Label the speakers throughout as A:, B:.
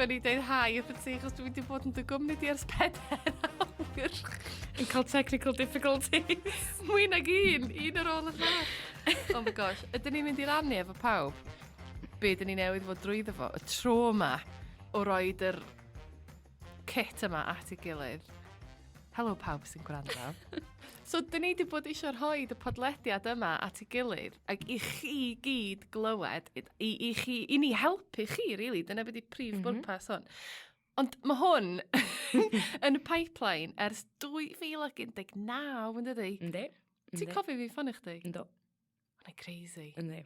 A: fyny deud hi wrth ti, achos dwi wedi bod yn dy gwmni di ers 4 awr.
B: Yn cael technical difficulties.
A: Mwy nag un, un ar ôl y llall. Oh my gosh, ydyn ni'n mynd i rannu efo pawb be dyn ni newydd fod drwyddo fo, y tro yma o roed yr kit yma at ei gilydd. Helo pawb sy'n gwrando. So, dyn ni wedi bod eisiau rhoi y podlediad yma at ei gilydd ac i chi gyd glywed, i chi, i ni helpu chi, really. Dyna beth i prif bwrpas hwn. Ond mae hwn yn y pipeline ers 2019, yn dydi?
B: Yndi.
A: Ti'n cofio fi ffonio chdi?
B: Ynddo.
A: Hwnna'n crazy.
B: Yndi.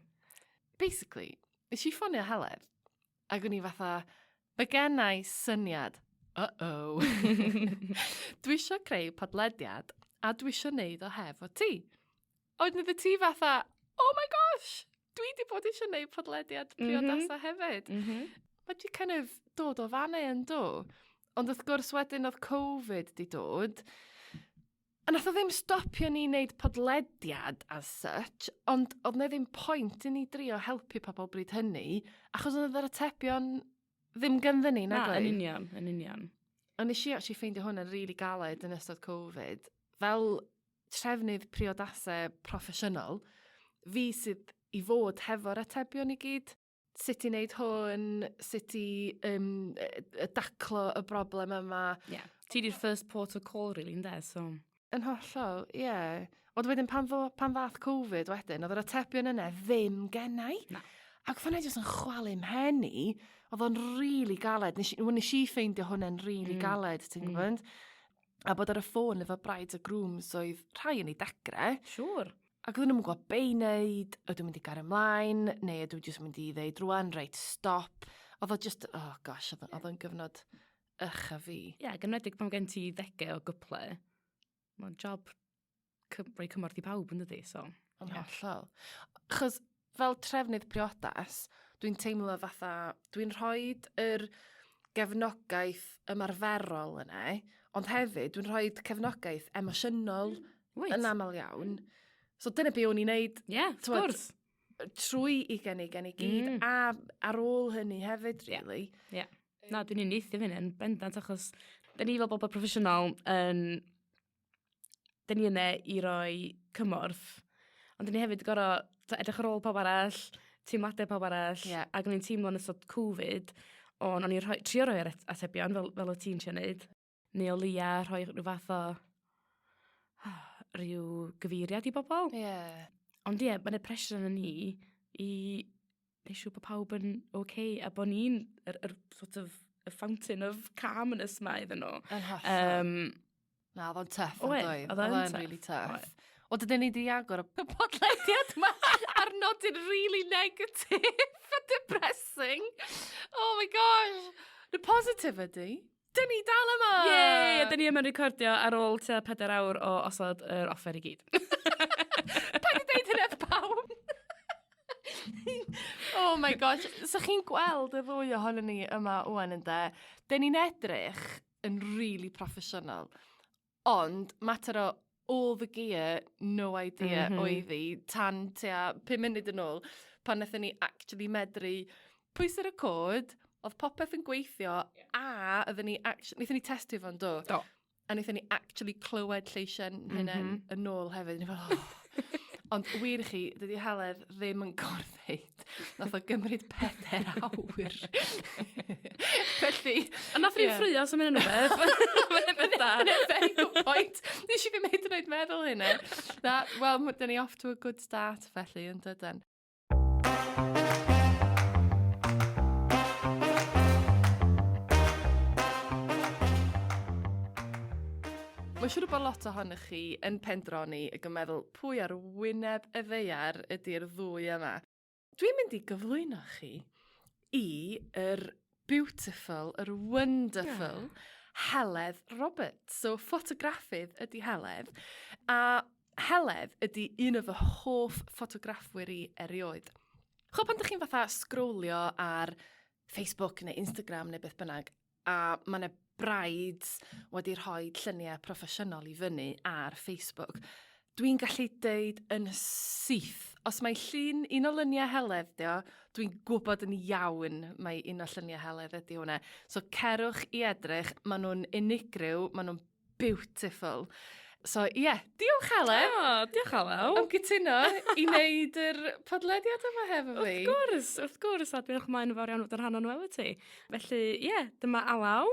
A: Basically, nes i ffonio Heledd, ac o'n i fatha, mae gen i syniad. Uh-oh. Dwi eisiau creu podlediad, a dwi eisiau neud o hefo ti. Ond oedd ti fatha, oh my gosh, dwi wedi bod eisiau neud podlediad priodasa hefyd. Mae di kind of dod o fanna yn do. Ond wrth gwrs wedyn oedd Covid di dod. A nath o ddim stopio ni wneud podlediad as such, ond oedd na ddim pwynt i ni drio helpu pobl bryd hynny, achos oedd yr atebion ddim ganddyn ni,
B: Na,
A: nag
B: yn
A: oedd?
B: union, yn union.
A: Ond nes i actually ffeindio hwn yn really galed yn ystod Covid. Fel trefnydd priodasau proffesiynol, fi sydd i fod hefo'r atebion i gyd. Sut i wneud hwn, sut i daclo y broblem yma.
B: Yeah. Ti di'r first port of call, really, ynde? So...
A: Yn hollol, ie. Yeah. Ond wedyn pan ddath Covid wedyn, oedd yr atebion yna ddim gennau.
B: Na.
A: Ac oedd hwnna jyst yn chwalu mhen i. Oedd o'n really galed. Nes i ffeindio hwnna'n really galed, ti'n gwybod? A bod ar y ffôn efo brides a grooms oedd rhai yn ei dagre.
B: Siŵr.
A: Ac oedden nhw'n gwybod be i wneud, ydw i'n mynd i gario ymlaen, neu ydw i jyst mynd i ddeud rwan, reit, stop. Oedd o just, oh gosh, oedd o'n gyfnod ych a fi.
B: Ie, yeah, gynwedig pan gen ti ddegau o gyple, mae'n job rhoi cymorth i pawb yn dydi, so.
A: Yn hollol. Achos fel trefnydd priodas, dwi'n teimlo fatha, dwi'n rhoi yr gefnogaeth ymarferol yna, ond hefyd dwi'n rhoi cefnogaeth emosiynol yn aml iawn. So dyna be o'n i'n neud.
B: Ie, yeah, of course.
A: Trwy 2020 i gyd, a ar ôl hynny hefyd, really.
B: Ie. Yeah. Na, dwi'n uniaethu fi hynny'n bendant, achos da ni fel bobl proffesiynol yn... Da ni yna i roi cymorth, ond da ni hefyd gorau edrych ar ôl pawb arall, teimladau pawb arall, ac o'n i'n teimlo yn ystod Covid, ond o'n i'n rhoi, trio rhoi'r atebion fel o ti'n trio neud, neu o leia rhoi rhyw fath o rhyw gyfeiriad i bobl. Ond ie, mae'n pressure arno ni i neud siŵr bod pawb yn okay, a bod ni'n yr sort of y fountain of calmness ma iddyn nhw.
A: Yn hollol. Na, oedd o'n tough, yn
B: Oedd,
A: doedd?
B: oedd o'n
A: Oedd o'n
B: tough.
A: really tough.
B: Oedd.
A: O, dydyn ni di agor y podlediad yma ar nodyn really negative a depressing. Oh my gosh. The positive ydy, dyn ni dal yma!
B: Yay! A dyn ni yma'n recordio ar ôl tua 4 awr o osod yr offer i gyd.
A: Paid â deud hynny wrth pawb. Oh my gosh. So chi'n gweld y ddwy ohonon ni yma ŵan ynde? Dyn ni'n edrych yn really proffesiynol. Ond mater o all the gear, no idea oedd hi tan tua 5 munud yn ôl pan wnaethon ni actually medru pwyso record, oedd popeth yn gweithio a oedden ni actually, wnaethon ni testio fo'n do?
B: Do.
A: A wnaethon ni actually clywed lleisiau'n hynny yn ôl hefyd. Ni fel, oh. Ond wir i chi, dydy Heledd ddim yn gorfeid. Nath o gymryd 4 awr. Felly...
B: Ond nath ni'n ffraeo, so mae'n rhywbeth. Mae'n beth da.
A: Very good point. Nes i ddim hyd yn oed meddwl hynna. Na, wel, dyn ni off to a good start felly, yn dydyn. Mae'n siŵr bod lot ohonych chi yn pendroni ac yn meddwl pwy ar wyneb y ddaear ydy'r ddwy yma. Dwi'n mynd i gyflwyno chi i yr beautiful, yr wonderful Heledd Roberts. So, ffotograffydd ydy Heledd. A Heledd ydy un o fy hoff ffotograffwyr i erioed. Ch'bo pan dych chi'n fatha sgrolio ar Facebook neu Instagram neu beth bynnag, a mae yna brides wedi rhoi lluniau proffesiynol i fyny ar Facebook. Dwi'n gallu deud yn syth Os mae llun un o lyniau Heledd dio, dwi'n gwybod yn iawn mae un o lluniau Heledd ydy hwnna. So cerwch i edrych, maen nhw'n unigryw, maen nhw'n beautiful. So ie, yeah, diolch Heledd.
B: Oh, diolch Alaw.
A: Am gytuno i wneud yr podlediad yma hefo
B: fi. Wrth gwrs, wrth gwrs, a dwi'n edrych ymlaen yn fawr iawn fod yn rhan o'n efo ti. Felly, ie, yeah, dyma Alaw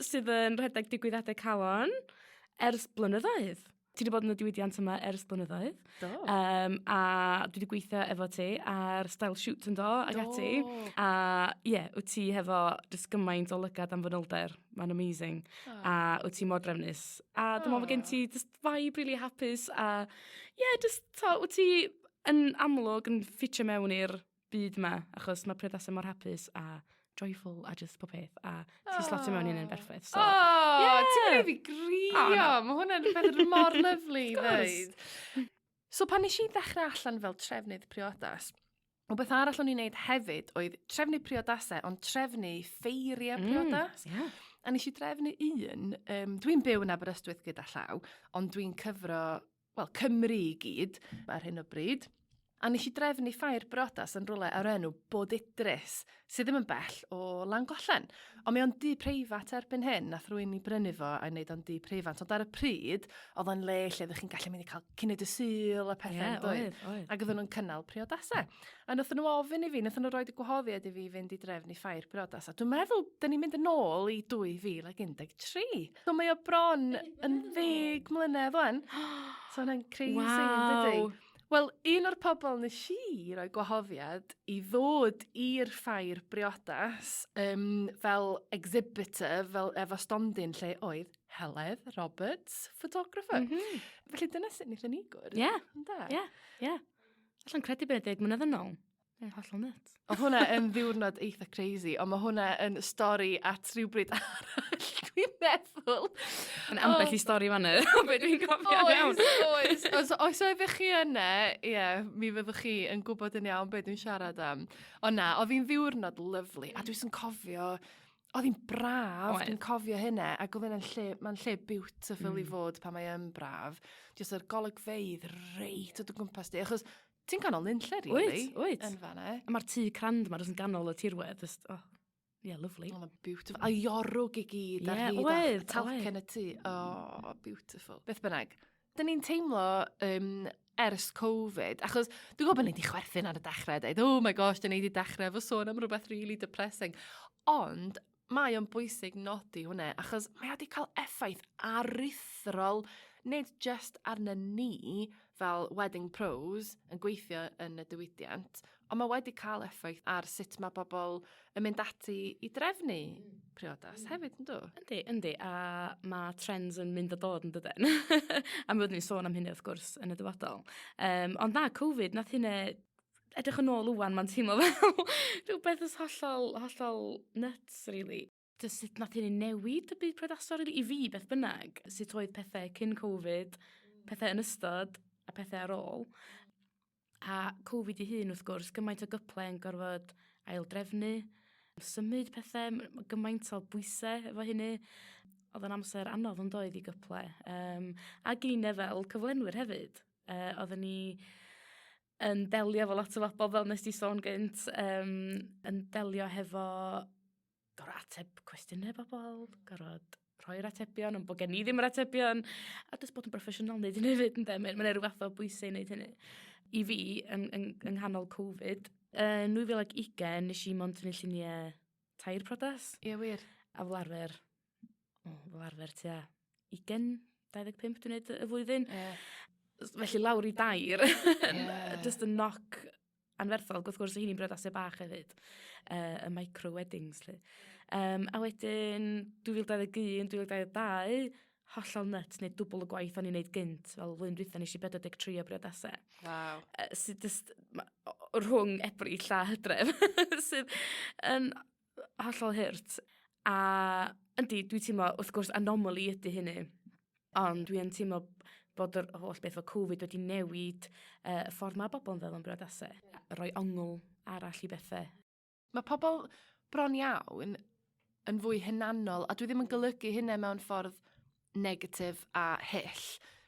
B: sydd yn rhedeg digwyddiadau calon ers blynyddoedd. Ti wedi bod yn y diwydiant yma ers blynyddoedd.
A: Do.
B: A dwi wedi gweithio efo ti ar Style Shoot yn do, ac ati. A ie, yeah, wyt ti hefo jyst gymaint o lygad am fanylder. Mae'n amazing. Oh. A wyt ti mor drefnus. A dwi'n meddwl bod gen ti just vibe really hapus. A ie, yeah, just, to, wyt ti yn amlwg yn ffitio mewn i'r byd yma, achos mae priodasau mor hapus a joyful a just pob peth, a ti'n slotio mewn i hynny'n berffaith.
A: So, oh, yeah. Ti'n gwneud fi grio! Oh, no. Mae hwnna'n rhywbeth mor lyflu i ddweud. So pan nes i ddechrau allan fel trefnydd priodas, o beth arall o'n i'n neud hefyd oedd trefnu priodasau, ond trefnu ffeiriau priodas.
B: Yeah.
A: A nes i drefnu un, dwi'n byw yn Aberystwyth gyda llaw, ond dwi'n cyfro wel, Cymru i gyd ar hyn o bryd. A nes i drefnu ffair briodas yn rhywle ar enw Bod Idris, sydd ddim yn bell o Langollen. Ond mae o'n dŷ preifat erbyn hyn, nath rhywun i brynu fo a'i wneud o'n dŷ preifat. Ond ar y pryd, oedd o'n le lle oeddech chi'n gallu mynd i cael cinio dy Sul a pethau
B: yeah,
A: yn doedd.
B: Oedd, oedd.
A: Ac oedden nhw'n cynnal priodasau. A nath nhw ofyn i fi, nath nhw roed y gwahoddiad i fi fynd i drefnu ffair priodas. A dwi'n meddwl, dyn ni'n mynd yn ôl i 2013. So mae o bron yn 10 mlynedd wan. So hwnna'n crazy,
B: wow.
A: Dydy? Wel, un o'r pobl nes i roi gwahoddiad i ddod i'r ffair briodas fel exhibitor, fel efo stondin lle oedd Heledd Roberts, photographer. Felly dyna sut wnaethon ni gwrdd.
B: Ie.
A: Ynde?
B: Ie, ie. Alla'n credu bod 10 mlynedd yn ôl. Ie, hollol nuts.
A: Oedd hwnna yn ddiwrnod eitha crazy, ond mae hwnna yn stori at rhywbryd arall, dwi'n meddwl.
B: Yn ambell i stori fanna, be dwi'n cofio iawn.
A: Oes, oes. Os, os oeddech chi yna, ie, yeah, mi fyddwch chi yn gwybod yn iawn beth dwi'n siarad am. Ond na, oedd hi'n ddiwrnod lyfli, a dwi'n cofio, oedd hi'n braf, dwi'n cofio hynna, ac oedd hynna'n lle, mae'n lle beautiful i fod pan mae yn braf. Jyst yr golygfeydd reit o dy gwmpas di, achos ti'n ganol nunlle, really.
B: Wyt, wyt.
A: Yn fanna.
B: A mae'r tŷ crand ma jyst yn ganol y tirwedd, just, oh, yeah, lovely.
A: Oedd o'n beautiful. A iorwg i gyd ar
B: Ie,
A: hyd
B: oedd,
A: a talcen y tŷ. Oh, beautiful. Beth bynnag. Dyn ni'n teimlo ers Covid, achos dwi'n gwybod bod ni wedi chwerthin ar y dechrau, dweud, oh my gosh, dyn ni wedi dechrau efo sôn am rhywbeth really depressing. Ond mae o'n bwysig nodi hwnna, achos mae o wedi cael effaith aruthrol, nid just arna ni fel wedding pros yn gweithio yn y diwydiant, ond mae wedi cael effaith ar sut mae bobl yn mynd ati i drefnu priodas hefyd, yn do?
B: Yndi, yndi, a mae trends yn mynd a dod yn dydyn. A mi fyddwn ni'n sôn am hynny wrth gwrs yn y dyfodol. Ond na, Covid, nath hynny edrych yn ôl ŵan, mae'n teimlo fel rhywbeth ys hollol, hollol nuts, really. Just sut nath hynny newid y byd priodasol, really, i fi, beth bynnag. Sut oedd pethau cyn Covid, pethau yn ystod a pethau ar ôl. A Covid i hun, wrth gwrs, gymaint o gyplau yn gorfod aildrefnu, symud pethau, ma' gymaint o bwysau efo hynny. Oedd o'n amser anodd yn doedd i gyplau. Ac i ni fel cyflenwyr hefyd. Oedden ni yn delio efo lot o bobl, fel nes di sôn gynt, yn delio hefo gorfod ateb cwestiynau bobl, gorfod rhoi'r atebion, ond bod gen i ddim yr atebion, a jyst bod yn broffesiynol wneud hynny hefyd, ynde? Mae'n rhyw fath o bwysau i wneud hynny. I fi, yng nghanol Covid, yn 2020, nes i mond tynnu lluniau 3 priodas.
A: Ie, wir.
B: A fel arfer, fel arfer tua 20, 25 dwi'n neud y flwyddyn. Felly lawr i 3. Just yn knock anferthol, wrth gwrs, hynny'n briodasau bach hefyd, y micro weddings, lle. A wedyn 2021, 2022, hollol nuts, neu dwbl y gwaith o'n i'n neud gynt, fel flwyddyn dwytha nes i 43 o briodasau.
A: Waw.
B: Sydd just, rhwng Ebrill a Hydref, sydd yn hollol hurt. A yndi, dwi'n teimlo, wrth gwrs, anomaly ydy hynny, ond dwi yn teimlo bod yr holl beth o Covid wedi newid y ffordd mae bobl yn feddwl am briodasau, rhoi ongl arall i bethau.
A: Mae pobl bron iawn yn fwy hunanol, a dwi ddim yn golygu hynna mewn ffordd negatif a hyll.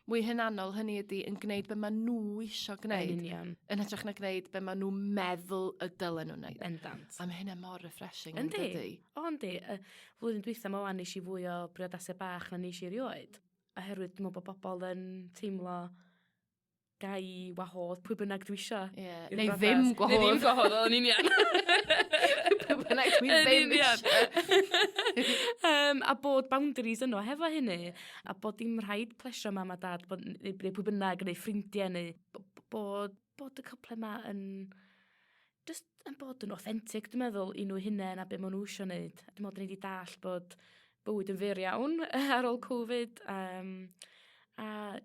A: Mwy hunanol hynny ydy yn gwneud be maen nhw isio gwneud.
B: Yn union.
A: Yn hytrach na gwneud be maen nhw'n meddwl y dylen nhw'n gwneud.
B: Bendant.
A: A mae hynna mor refreshing, yn
B: Yndi.
A: dydi?
B: O, yndi. Y flwyddyn dwytha ma wan nes i fwy o briodasau bach na nes i erioed. Oherwydd dwi'n meddwl bod bobl yn teimlo ga i wahodd pwy bynnag dwi isio.
A: Ie.
B: i'r
A: Neu
B: briodas.
A: ddim gwahodd.
B: Neu ddim gwahodd, o'n union.
A: Pwy bynnag dwi
B: Yn
A: ddim
B: union.
A: isio.
B: A bod boundaries yno hefo hynny, a bod dim rhaid plesio mam a dad, bod, neu, neu pwy bynnag, neu ffrindiau, neu bod y cyple yma yn just yn bod yn authentic, dwi'n meddwl, i nhw hunain a be maen nhw eisiau wneud. Dwi'n meddwl, dyn ni wedi dallt bod bywyd yn fyr iawn ar ôl Covid, a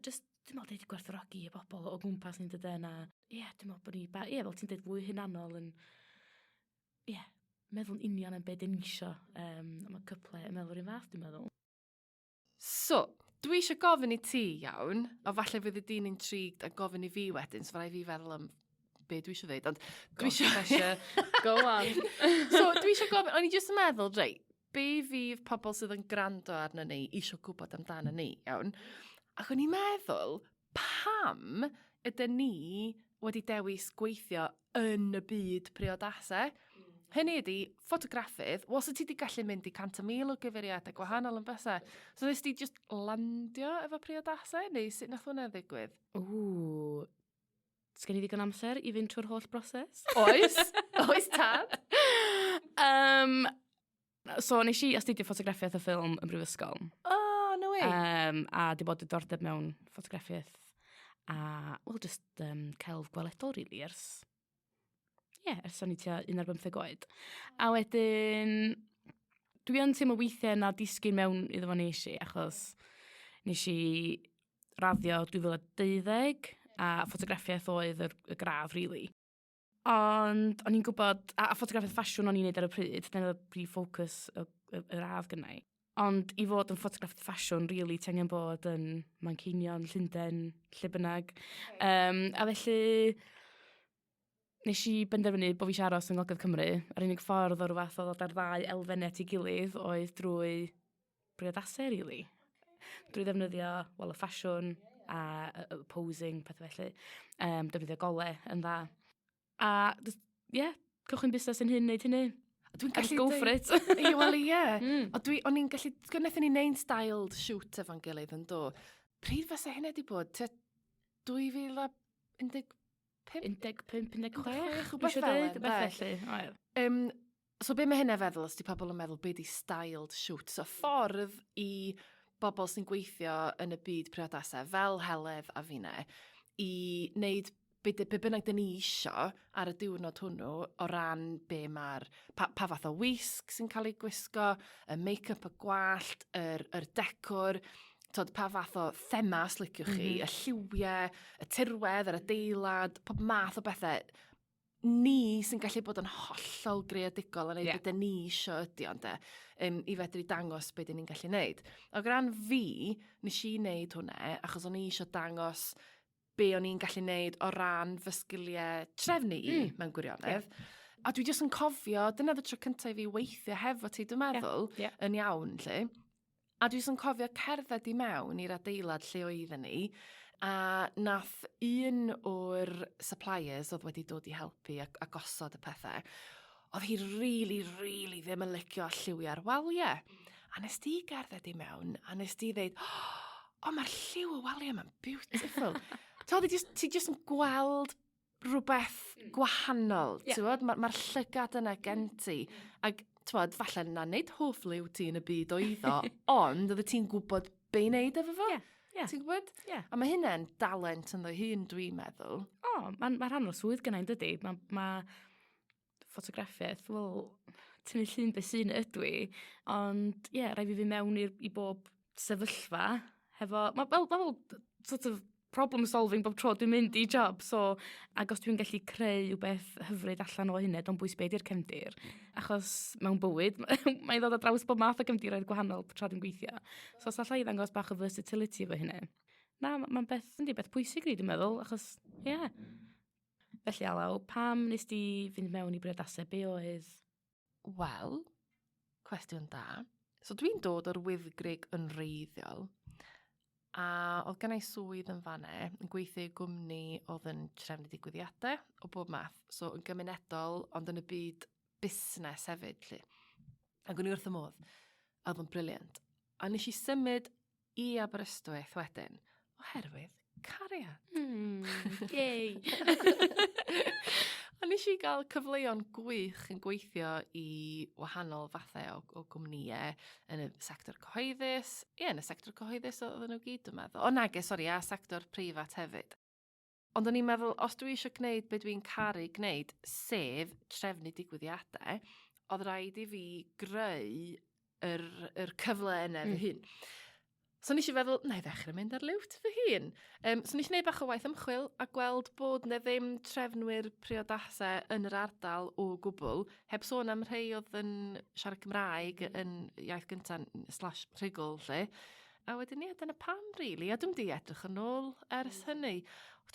B: just, dwi'n meddwl, dyn ni wedi gwerthfawrogi y bobl o gwmpas ni'n dydyn, a ie, yeah, dwi'n meddwl bod ni, ie, yeah, fel ti'n dweud, fwy hunanol yn, ie, yeah, meddwl yn union am be dyn ni isio. A mae cyple yn meddwl yr un fath, dwi'n meddwl.
A: So, dwi eisiau gofyn i ti, iawn, a falle fydd y dyn intrigued a gofyn i fi wedyn, so rhaid fi feddwl am be dwi eisiau dweud, ond dwi eisiau...
B: Go on.
A: So, dwi eisiau gofyn, o'n i jyst yn meddwl, reit, be fydd pobl sydd yn gwrando arno ni eisiau gwybod amdano ni, iawn? Ac o'n i'n meddwl, pam ydyn ni wedi dewis gweithio yn y byd priodasau? Hynny ydy, ffotograffydd, wel, so ti wedi gallu mynd i 100,000 o gyfeiriadau gwahanol yn bysa. So nes ti just landio efo priodasau, neu sut nath hwnna ddigwydd?
B: Ww, sgen i ddigon amser i fynd trwy'r holl broses?
A: Oes, oes tad.
B: So nes i astudio ffotograffiaeth a ffilm yn brifysgol.
A: Oh, no way.
B: A di bod diddordeb mewn ffotograffiaeth a, well, just celf gweledol, really, ers, ie, yeah, ers o'n i tua 15 oed. A wedyn, dwi yn teimlo weithiau na disgyn mewn iddo fo nes i, achos nes i raddio 2012, a ffotograffiaeth oedd y gradd, really. Ond o'n i'n gwybod, a ffotograffiaeth ffasiwn o'n i'n neud ar y pryd, dyna oedd y brif ffocws y radd gynna i. Ond i fod yn ffotograffydd ffasiwn, really, ti angen bod yn Manceinion, Llundain, lle bynnag. A felly, nes i benderfynu bod fi eisiau aros yng Ngogledd Cymru. A'r unig ffordd o ryw fath o ddod ar ddau elfennau at ei gilydd oedd drwy briodasau, really. Drwy ddefnyddio, wel, y ffasiwn a y posing, pethau felly. Defnyddio gole yn dda. A, just, yeah, cychwyn busnes yn hyn, neud hynny.
A: Dwi'n
B: Just
A: gallu
B: go for
A: deud-
B: it.
A: Ie, wel ie. O dwi, o'n i'n gallu, gwnaethon ni neud styled shoot efo'n gilydd yn do. Pryd fysa hynna di bod? Tua 2015?
B: 15, 16,
A: rhywbeth fel
B: dweud,
A: 'na,
B: rhywbeth
A: ynde?
B: felly. Oedd.
A: So be mae hynna feddwl, os di pobl yn meddwl be di styled shoot? So ffordd i bobl sy'n gweithio yn y byd priodasau, fel Heledd a finne, i wneud be bynnag dyn ni isio ar y diwrnod hwnnw o ran be mae'r, pa fath o wisg sy'n cael ei gwisgo, y make-up, y gwallt, yr decor, tod, pa fath o thema, os liciwch chi, y lliwiau, y tirwedd, yr adeilad, pob math o bethau. Ni sy'n gallu bod yn hollol greadigol a neud be dyn ni isio ydi o, ynde, i fedru dangos be dyn ni'n gallu neud. O gran fi, nes i wneud hwnna, achos o'n i isio dangos be o'n i'n gallu neud o ran fy sgiliau trefnu i, mewn gwirionedd. A dwi jyst yn cofio, dyna oedd y tro cyntaf i fi weithio hefo ti, dwi'n meddwl, yn iawn, lle. A dwi jyst yn cofio cerdded i mewn i'r adeilad lle oedden ni, a nath un o'r suppliers oedd wedi dod i helpu a gosod y pethau, oedd hi really, really ddim yn licio lliwiau'r waliau. A nes di gerdded i mewn, a nes di ddeud, o, oh, mae'r lliw y waliau yma'n beautiful. T'od, ti jyst yn gweld rhywbeth gwahanol, ti'n gwbod? Mae'r llygad yna gen ti. Ac, ti'n gwbod, falle na nid hoff liw ti yn y byd oedd o, ond oeddet ti'n gwybod be i wneud efo fo. Ti'n gwybod? A mae hynna'n dalent ynddo hun, dwi'n meddwl.
B: O, ma rhan o'r swydd gynna i'n dydi. Ma ffotograffiaeth, wel, tynnu llun beth sy'n ydw i, ond ie, yeah, rhaid fi fynd mewn i bob sefyllfa hefo, ma fel sort of problem solving bob tro dwi'n mynd i job, so, ac os dwi'n gallu creu rhywbeth hyfryd allan o hynny, do'n bwys be di'r cefndir, achos mewn bywyd, mae'n ddod ar draws bob math o gefndiroedd gwahanol tra dwi'n gweithio. So os alla i ddangos bach o versatility efo hynny, na, ma'n beth, yndi, beth pwysig rili, dwi'n meddwl, achos, ie. Yeah. Felly, Alaw, pam nes di fynd mewn i briodasau? Be oedd?
A: Wel, cwestiwn da. So dwi'n dod o'r Wyddgrug yn wreiddiol. A oedd gen i swydd yn fanne, yn gweithio i gwmni oedd yn trefnu digwyddiadau o bob math. So yn gymunedol, ond yn y byd busnes hefyd, 'lly. Ac o'n i wrth y modd. A oedd o'n brilliant. A nes i symud i Aberystwyth wedyn, oherwydd cariad.
B: Yay!
A: A nes i gael cyfleon gwych yn gweithio i wahanol fathau o gwmnïau yn y sector cyhoeddus. Ie, yn y sector cyhoeddus oedden nhw gyd, dwi'n meddwl. O nage, sori, a sector preifat hefyd. Ond o'n i'n meddwl, os dwi eisiau gwneud be dwi'n caru gwneud, sef trefnu digwyddiadau, oedd rhaid i fi greu yr cyfle yna fy hun. So nes i feddwl, na i ddechrau mynd ar liwt fy hun. So nes i wneud bach o waith ymchwil a gweld bod 'na ddim trefnwyr priodasau yn yr ardal o gwbl, heb sôn am rhai oedd yn siarad Cymraeg yn iaith gyntaf slash rhugl, lle. A wedyn, ie, dyna pam, really. A dwi'n di edrych yn ôl ers hynny.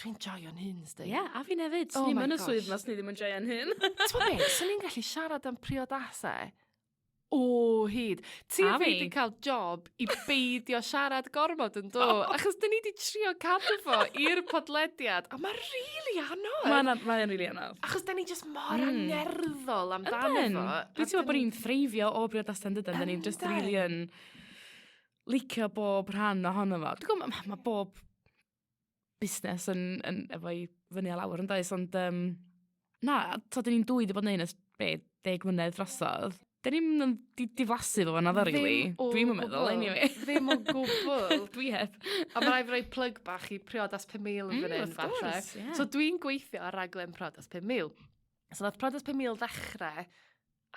A: Dwi'n joio'n hun, sdi.
B: Ie, yeah, a fi'n hefyd. Oh Swn i'm yn y swydd ma, swn i ddim yn joio'n hun.
A: Ti'n beth, swn i'n gallu siarad am priodasau o hyd. Ti a fi wedi cael job i beidio siarad gormod yn do, achos dyn ni wedi trio cadw fo i'r podlediad, a mae'n really anodd.
B: Mae'n mae really anodd.
A: Achos dyn ni just mor angerddol amdano fo.
B: Dwi'n teimlo bod ni'n threifio o briodas yn dydyn, dyn ni'n just really yn licio bob rhan ohono fo. Dwi'n gwybod, mae bob busnes yn efo'i fyny a lawr yn does, ond na, to, dyn ni'n dwy wedi bod yn un ers be, 10 mlynedd drosodd. Dyn ni'n yn diflasu fo fan'na ddo, really. Dwi'm yn meddwl, anyway.
A: Ddim o gwbl.
B: Dwi heb.
A: A mae rhaid fi roi plug bach i Priodas 5,000 yn fan hyn, falle.
B: Course, yeah.
A: So dwi'n gweithio ar raglen Priodas 5,000. So nath Priodas 5,000 ddechrau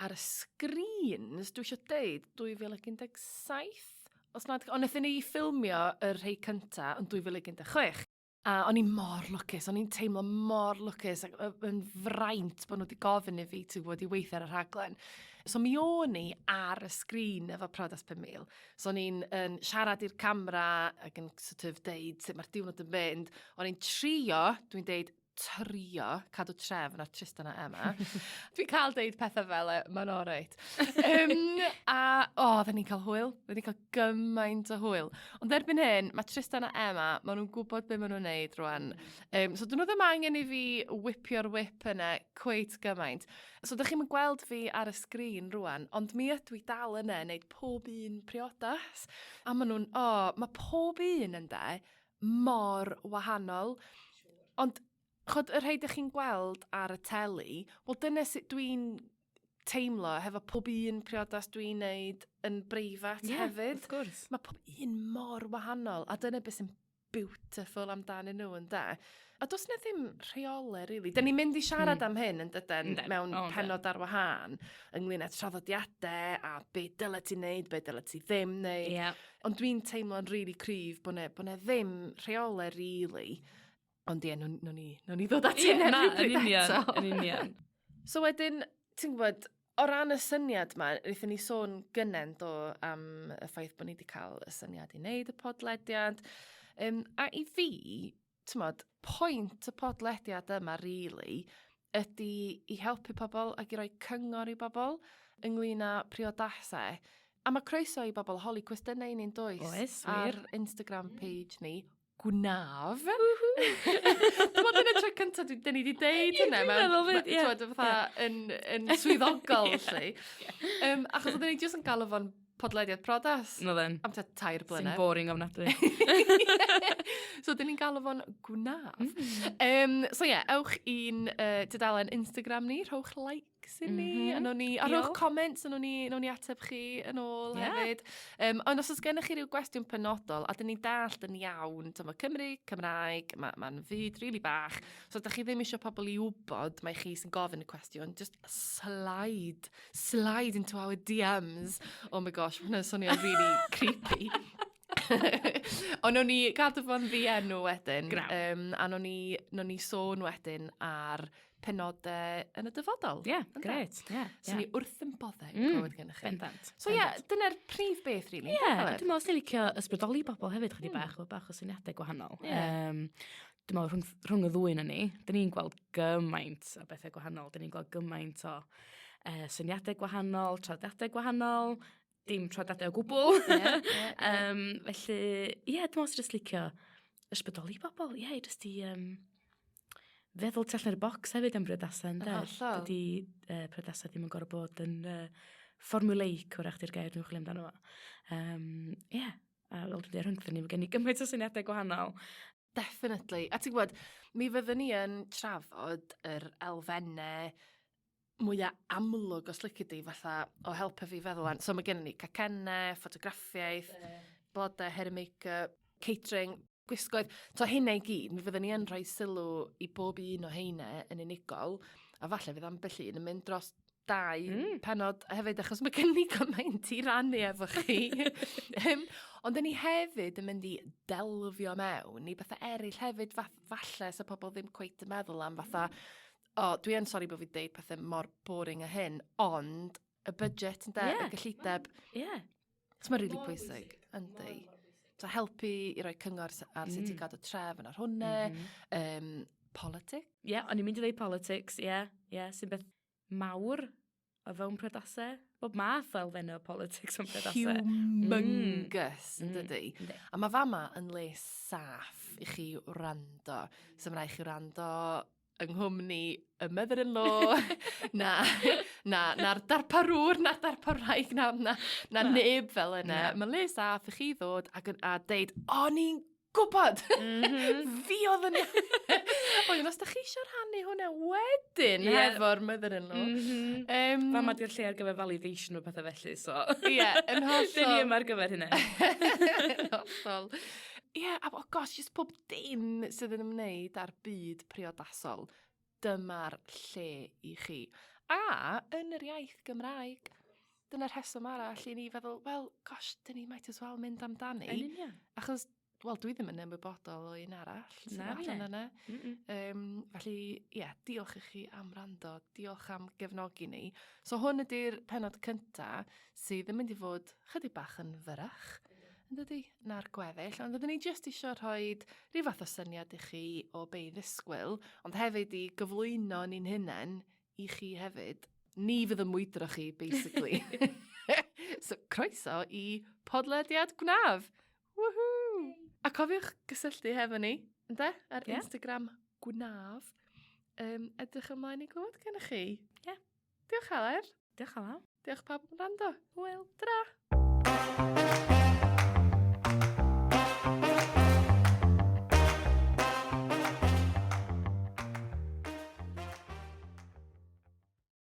A: ar y screens, dwi eisiau deud, 2017. Os nad, ond wnaethon ni ffilmio y rhai cynta yn 2016. A o'n i mor lwcus, o'n i'n teimlo mor lwcus ac yn fraint bod nhw wedi gofyn i fi, ti'n gwybod, i weithio ar y rhaglen. So mi o'n i ar y sgrin efo Priodas 5,000. So o'n i'n yn siarad i'r camera ac yn sort of deud sut mae'r diwrnod yn mynd. O'n i'n trio, dwi'n deud trio cadw trefn ar Tristan a Emma. Dwi'n cael deud pethau fel e, mae'n alright. A, o, oh, dda ni'n cael hwyl. Dda ni'n cael gymaint o hwyl. Ond erbyn hyn, mae Tristan a Emma, maen nhw'n gwybod beth maen nhw'n neud rwan. So dyn nhw ddim angen i fi whipio'r whip yna cweit gymaint. So dych chi'n gweld fi ar y sgrin rwan, ond mi ydw i dal yna yn neud pob un priodas. A maen nhw'n, o, oh, mae pob un ynde, mor wahanol. Ond, chod, y rhai dych chi'n gweld ar y teli, wel dyna sut dwi'n teimlo hefo pob un priodas dwi'n neud yn breifat hefyd.
B: Wrth gwrs.
A: Mae pob un mor wahanol, a dyna beth sy'n beautiful amdanyn nhw, ynde? A does na ddim rheolau, really. Dyn ni'n mynd i siarad am hyn, yn dydyn, mewn pennod ar wahân, ynglyn â traddodiadau a be dyle ti wneud, be dyle ti ddim wneud. Ond dwi'n teimlo'n really cryf bod 'na, bo 'na ddim rheolau, really. Ond ie, nawn ni ddod at hynna
B: rhywbryd eto. Yn union.
A: So wedyn, ti'n gwybod, o ran y syniad ma, wnaethon ni sôn gynnen do am y ffaith bod ni wedi cael y syniad i wneud y podlediad. A i fi, ti'n pwynt y podlediad yma, really, ydy i helpu pobl ac i roi cyngor i bobl ynglyn â priodasau. A mae croeso i bobl holi cwestiynau i ni'n does?
B: Oes,
A: wir. Ar Instagram page ni, gwnaf. Dwi'n meddwl dyna tro cyntaf dyn ni wedi deud hynna.
B: Dwi'n meddwl fyd, ie.
A: Ti'n fatha yn swyddogol, lle. Achos oedden ni jyst yn galw fo'n podlediad priodas.
B: No then.
A: Am tua 3
B: Sy'n
A: blynedd.
B: boring ofnadwy.
A: So, dyn ni'n galw fo'n gwnaf. So ie, yeah, ewch i'n tudalen Instagram ni, rhowch likes i ni, a nawn ni, a rhowch comments, a nawn ni ateb chi yn ôl hefyd. Ond os oes gennych chi ryw gwestiwn penodol, a dyn ni'n dallt yn iawn, mae Cymru, Cymraeg, mae'n fyd rili bach, so ydych chi ddim eisiau pobl i wybod mai chi sy'n gofyn y cwestiwn, just slide into our DMs. Oh my gosh, mae hwnna'n swnio'n really creepy. Ond nawn ni gadw fo'n ddienw wedyn.
B: Graw.
A: A nawn ni sôn wedyn ar penodau yn y dyfodol.
B: Ie,
A: Ynde?
B: gret. Ie,
A: So ni wrth yn boddau clywed gennych chi.
B: Bendant.
A: So ie, dyna'r prif beth, really.
B: Ie, yeah, dwi'n meddwl sy'n licio ysbrydoli bobl hefyd chydig bach, efo bach o syniadau gwahanol. Dwi'n meddwl rhwng y ddwy na ni, dyn ni'n gweld gymaint o bethau gwahanol, dyn ni'n gweld gymaint o syniadau gwahanol, traddodiadau gwahanol, dim troedadau o gwbl. Yeah, yeah, yeah. Felly, ie, yeah, dwi'n meddwl sy'n just licio ysbrydoli bobl. Ie, yeah, just i feddwl tu allan i'r bocs hefyd am briodasau, ynde?
A: Hollol.
B: Dydy priodasau ddim yn gorfod bod yn formulaic, wrach di'r gair dwi'n chwilio amdano fo. Ie, a fel dwi'n dweud rhyngthyn ni, mae gen i gymaint o syniadau gwahanol.
A: Definitely. A ti'n gwybod, mi fyddwn ni yn trafod yr elfennau mwyaf amlwg os lici di, fatha o helpu fi feddwl an. So mae gennym ni cacennau, ffotograffiaeth, blodau, hair and make-up, catering, gwisgoedd. So hynna i gyd, mi fyddwn ni yn rhoi sylw i bob un o heina yn unigol, a falle fydd ambell un yn mynd dros dau pennod hefyd, achos mae gen ni gymaint i rannu efo chi. Ond dyn ni hefyd yn mynd i delfio mewn i bethau eraill hefyd, falle sa pobl ddim cweit yn meddwl am fatha, o, dwi yn sori bod fi'n deud pethau mor boring a hyn, ond y budget, ynde, y gyllideb. So mae'n rili pwysig, yndi. So helpu i roi cyngor ar sut i gadw trefn ar hwnna, politics.
B: Ie, yeah, o'n i'n mynd i ddeud politics, ie, yeah, yeah, sy'n beth mawr o fewn priodasau. Bob math o elfennau o politics o'n priodasau.
A: Humongous, yn dydi? A mae fama yn le saff i chi wrando. So mae rhaid chi wrando yng nghwmni y mother-in-law, na, na, na'r darparwr, na'r darparwraig, na, na, na, na neb fel yna. Mae le saff i chi ddod ac, a deud, o, ni'n gwybod! Fi oedd yn... Wedyn, os da chi eisiau rhannu hwnna wedyn yeah. hefo'r mother-in-law.
B: Fama di'r lle ar gyfer validation o pethau felly, so...
A: Ie, yeah, yn hollol.
B: Dyn ni yma ar gyfer hynna.
A: Yn hollol. Ie, yeah, a oh gosh, just pob dim sydd yn ymwneud â'r byd priodasol. Dyma'r lle i chi. A yn yr iaith Gymraeg, dyna'r rheswm arall i ni feddwl, wel, gosh, dyn ni might as well mynd amdani.
B: Yn union.
A: Achos, wel, dwi ddim yn ymwybodol o un arall sydd
B: Na,
A: allan
B: fi.
A: yna. Felly, ie, yeah, diolch i chi am wrando, diolch am gefnogi ni. So hwn ydy'r pennod cynta sydd yn mynd i fod chydig bach yn fyrrach, yn dydy, na'r gweddill. Ond oedden ni jyst eisiau rhoi rhyw fath o syniad i chi o be i ddisgwyl, ond hefyd i gyflwyno ni'n hunain i chi hefyd. Ni fydd yn mwydro chi, basically. So, croeso i podlediad Gwnaf. Woohoo! A cofiwch gysylltu hefo ni, ynde? Ar Instagram Gwnaf. Edrych ymlaen i glywed gennych chi.
B: Ie.
A: Diolch, Heledd.
B: Diolch, Alaw.
A: Diolch pawb am wrando.
B: Hwyl.
A: Tara.